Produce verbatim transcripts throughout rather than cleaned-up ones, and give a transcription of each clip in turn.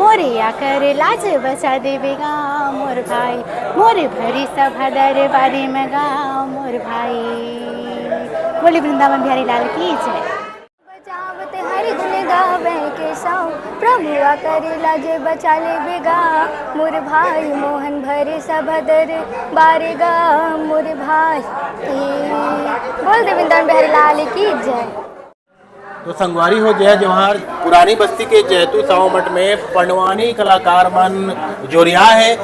मोरे आकर लाज बचा देबे गा मोर भाई, मोरे भरी सभा दरबारी में गा मोर भाई। बोली वृंदावन बिहारी लाल की जय। बचावत हरि गुण गावे केशव, प्रभु आकर लाज बचा लेबे गा मोर भाई, मोहन भरे सभा दरबारी गा मोर भाई। बोल दे वृंदावन बिहारी लाल की जय। तो संगवारी हो, जय जोहार। पुरानी बस्ती के जैतू साव मठ में पंडवानी कलाकार मन जोरिया है।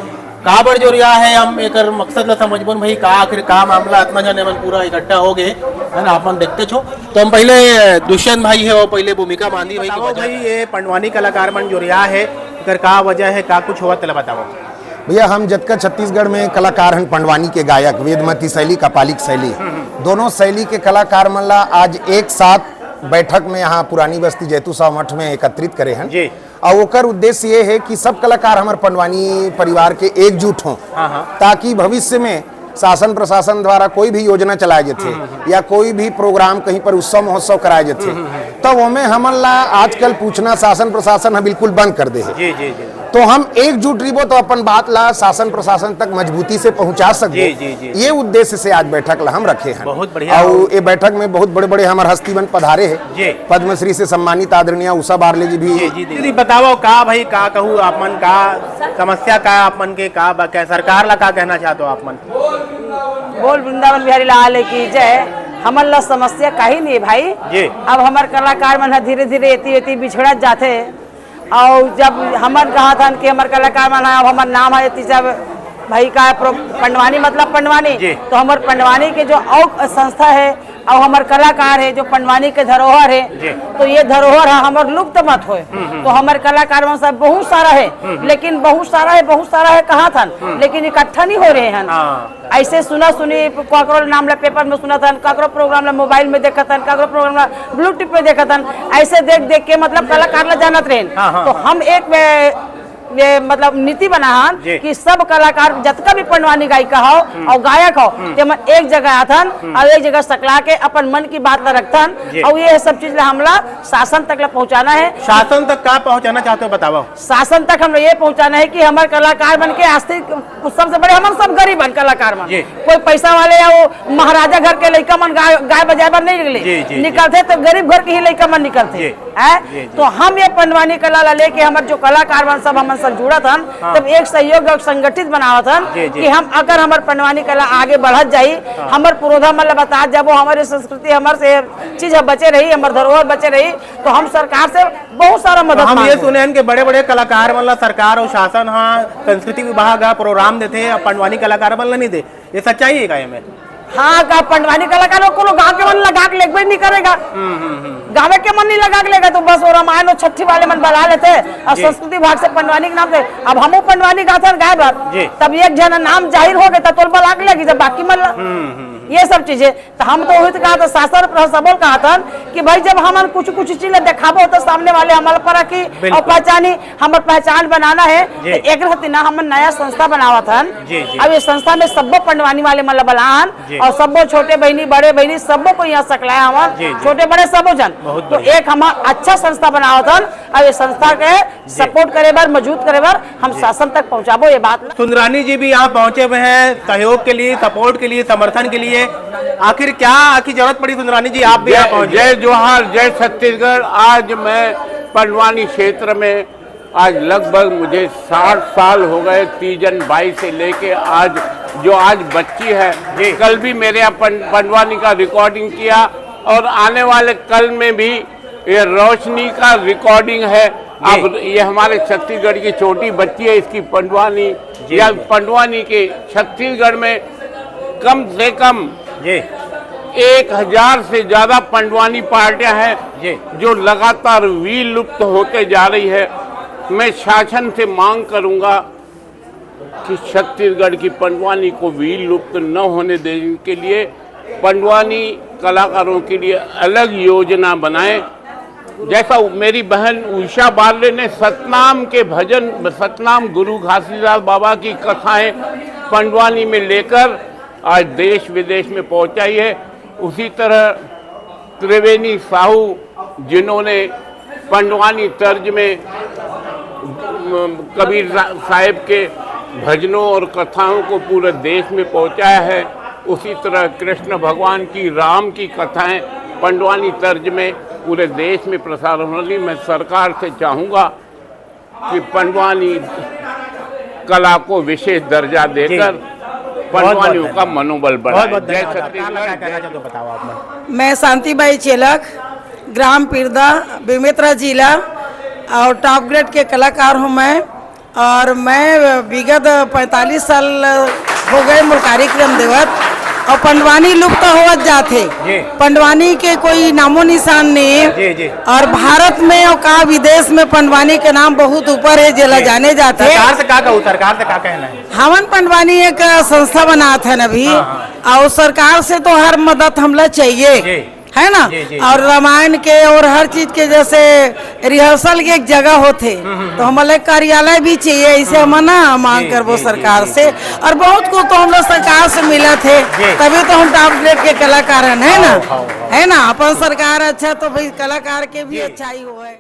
काबर जोरिया है, हम एकर मकसद ला समझबो न भाई, का आखिर का मामला, अतना जने मन पूरा इकट्ठा हो गए, है ना, आप मन देखते छो। तो हम पहले दुष्यंत भाई है, वो पहले भूमिका बांधी भाई के बताओ वजह भाई, का। ये पंडवानी कलाकार मन जोरिया है, एकर का वजह है, का कुछ होवत, तेला बताओ। भैया, हम जतका छत्तीसगढ़ में कलाकार हन, पंडवानी के गायक, वेदमती शैली, कपालिक शैली, दोनों शैली के कलाकार मन ला आज एक साथ बैठक में यहाँ पुरानी बस्ती जैतू साव मठ में एकत्रित करे हन। जी। और ओकर उद्देश्य ये है कि सब कलाकार हमर पंडवानी परिवार के एकजुट हों, हाँ, हाँ। ताकि भविष्य में शासन प्रशासन द्वारा कोई भी योजना चलाए जथे या कोई भी प्रोग्राम, कहीं पर उत्सव महोत्सव कराए जथे, तो ओमे हमन ला आजकल पूछना शासन प्रशासन ह बिल्कुल बंद कर दे है। जी, जी, जी। तो हम एकजुट रहिबो तो अपन बात ला शासन प्रशासन तक मजबूती से पहुंचा सकबो। जी, जी, जी। ये उद्देश्य से आज बैठक ला हम रखे हैं। बहुत बढ़िया। और ये बैठक में बहुत बड़े-बड़े हमर हस्ती मन पधारे हैं। जी। पद्मश्री से सम्मानित आदरणीय उषा बारले जी भी। जी, जी, दीदी, बताओ का भाई, का कहू आप मन, का समस्या का आप मन के, का बा, क्या सरकार ला का कहना चाहते हो आप मन? बोल वृंदावन बिहारी लाल की जय। हमन ला समस्या काही नहीं भाई। जी। अब हमर कलाकार मन ह धीरे-धीरे एती-एती बिछड़त जाथे। अउ जब हमन कहत हन कि हमर कलाकार मन ह, अब हमर नाम ह एती सब भाई का प्रो-, पंडवानी मतलब पंडवानी, जी। तो हमर पंडवानी के जो अउ संस्था है, अउ हमर कलाकार है जो पंडवानी के धरोहर है, जी। तो ये धरोहर ह हमर लुप्त मत होए। हम्म, हम्म। तो हमर कलाकार मन सब बहुत सारा है, हम्म, हम्म। लेकिन बहुत सारा है, बहुत सारा है कहत हन, हम्म। लेकिन इकट्ठा नहीं हो रहे हन। हाँ। ऐसे सुना सुनी, काकरो नाम ला पेपर में सुनत हन, काकरो प्रोग्राम ला मोबाइल में देखत हन, काकरो प्रोग्राम ला ब्लूटूथ पे देखत हन, ऐसे देख देख के मतलब कलाकार ला जानत रहेन। हाँ, हाँ, तो हाँ। हम एक वे, वे, मतलब नीति बना हन जी। कि सब कलाकार जतका भी पंडवानी गायिका हो हम्म। और गायक हो, हम्म। ते मन एक जगह आथन हम्म। और एक जगह सकला के अपन मन की बात ला रखथन जी। और ये सब चीज ला हमला शासन तक ला पहुंचाना है। शासन तक का पहुंचाना चाहते हो, बताओ। शासन तक हम ये पहुंचाना है कि हमर कलाकार मन के आस्तिक सबसे बड़े हमन सब गरीब हन कलाकार मन। जी। कोई पैसा वाले या वो महाराजा घर के लइका मन गाय, गाय बजाए बर नहीं निकले। जी, जी, जी। निकलथे तो गरीब घर के ही लइका मन निकलथे। जी। हैं? जी, जी। तो हम ये पंडवानी कला ला लेके हमर जो कलाकार मन सब हमन सब जुड़त हन, हाँ। तब एक सहयोग और संगठित बनावत हन जी, जी। कि हम अगर हमर पंडवानी कला आगे बढ़त जाही, हाँ। हमर पुरोधा मन ला बतात जाबो, हमर ये संस्कृति, हमर से चीज ह बचे रही, हमर धरोहर बचे रही, तो हम सरकार से बहुत सारा तो मदद हम ये मांगबो। सुने हन कि बड़े-बड़े कलाकार मन ला सरकार और शासन ह, संस्कृति विभाग ह प्रोग्राम देथे, अब पंडवानी कलाकार मन ला नहीं दे, ये सच्चाई है का एमे? हाँ, का पंडवानी कलाकार हो, कोनो गाँव के मन लगा के लेगबे नहीं करेगा। हम्म, हम्म, हम्म। गावे के मन नहीं लगा के लेगा, तो बस वो रामायण और छठी वाले मन बला लेथे और जी। संस्कृति विभाग से पंडवानी के नाम से। अब हमू पंडवानी गाथन गाय बर, जी। तब एक झन नाम जाहिर हो गए, तब तोल बला के लेगी, जब बाकी मन ला। हम्म, हम्म, हम्म। ये सब चीजें तो हम तो उहित कहा था, शासन पर सबल कहा था कि भाई, जब हमन कुछ, कुछ चीज ला देखाबो, तो सामने वाले हमर पर की बिल्कुल। और पहचानी, हमर पहचान बनाना है। जी। तो एक रहती ना, हमन नया संस्था बनावत हन। जी, जी। अब ये संस्था में सब्बो पंडवानी वाले मन ला बलान जी। और सब्बो छोटे बहिनी, बड़े बहिनी, सब्बो को यहाँ सकलाए हमन, जी, जी। छोटे बड़े सबो जन। बहुत तो बढ़िया। एक हम अच्छा संस्था बनावत हन, अब ये संस्था के जी। सपोर्ट करे बर, मजबूत करे बर हम जी। शासन तक पहुँचाबो ये बात ला। सुंदरानी जी भी यहाँ पहुँचे हुए हैं सहयोग के लिए, सपोर्ट के लिए, समर्थन के लिए। आखिर क्या, आखिर जरूरत पड़ी सुंदरानी जी, आप भी यहाँ जय, पहुँचे? जय जोहार, जय छत्तीसगढ़। आज मैं पंडवानी क्षेत्र में आज लगभग मुझे साठ साल हो गए, तीजन बाई से लेके आज, जो आज बच्ची है, जी। कल भी मेरे यहाँ पं-, पंडवानी का रिकॉर्डिंग किया और आने वाले कल में भी ये रोशनी का रिकॉर्डिंग है। जी। आप, ये हमारे छत्तीसगढ़ की छोटी बच्ची है, इसकी पंडवानी जी, या जी। पंडवानी के छत्तीसगढ़ में कम से कम जी। एक हजार से ज्यादा पंडवानी पार्टियां हैं जी। जो लगातार विलुप्त होते जा रही है। मैं शासन से मांग करूंगा कि छत्तीसगढ़ की पंडवानी को विलुप्त न होने देने के लिए पंडवानी कलाकारों के लिए अलग योजना बनाएं। जैसा मेरी बहन उषा बारले ने सतनाम के भजन, सतनाम गुरु घासीदास बाबा की कथाएं पंडवानी में लेकर आज देश विदेश में पहुंचाई है, उसी तरह त्रिवेणी साहू, जिन्होंने पंडवानी तर्ज में कबीर सा-, साहेब के भजनों और कथाओं को पूरे देश में पहुंचाया है। उसी तरह कृष्ण भगवान की, राम की कथाएं पंडवानी तर्ज में पूरे देश में प्रसारण होगी। मैं सरकार से चाहूँगा कि पंडवानी कला को विशेष दर्जा देकर पंडवानियों का मनोबल बढ़ाए। जय छत्तीसगढ़। मैं शांतिबाई चेलक, ग्राम पिरदा, बेमेतरा जिला, और टॉप ग्रेड के कलाकार हूँ मैं। और मैं विगत पैंतालीस साल हो गए मोर कार्यक्रम देवत, और पंडवानी लुप्त होवत जात हे। पंडवानी के कोई नामो निशान नहीं है। और भारत में और का विदेश में पंडवानी के नाम बहुत ऊपर है, जेला जाने जाते हैं। सरकार से का कहू, सरकार से का कहना है? हमन पंडवानी एक संस्था बनात है अभी, और सरकार से तो हर मदद हमला चाहिए, है ना? और रामायण के और हर चीज के जैसे रिहर्सल के एक जगह होते, तो हमला एक कार्यालय भी चाहिए। इसे हम ना मांग करबो सरकार से। और बहुत कुछ तो हम लोग सरकार से मिलत हे, तभी तो हम टॉप ग्रेड के कलाकार हैं, है ना? है ना? अपन सरकार अच्छा तो भाई कलाकार के भी अच्छा ही होए।